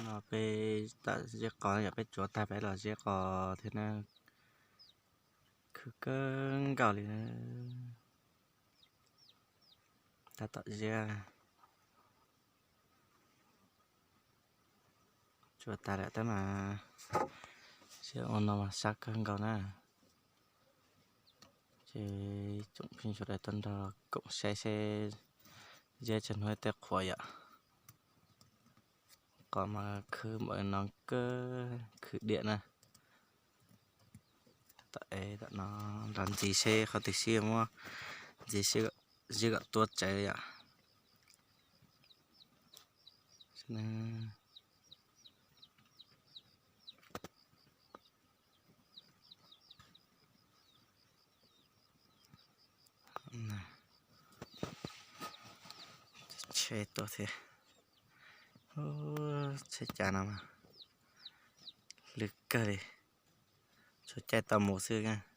No peb tam zeb qos yom, peb tsuav tag peb los zeb qos thiab na. Khwv kawg nkaus li. Tab tom zeb, tsuav tas lawm tab mas zeb ua no mas sab kawg nkaus na. Ces tsoom phooj ywg sawv daws tuaj nrog koom saib seb zeb tsawg hnub tej qhuav yom. Qos mas khwv npaum no kawg, khwv diam na. Tom no nrog ntxiv seb qhov twg sib muab ntxiv, zeb kom tuab tsawv yom. Tsheb tuaj thiab. Tsheb cav no mas lwj kawg li, tsuas caij tau mus xwb.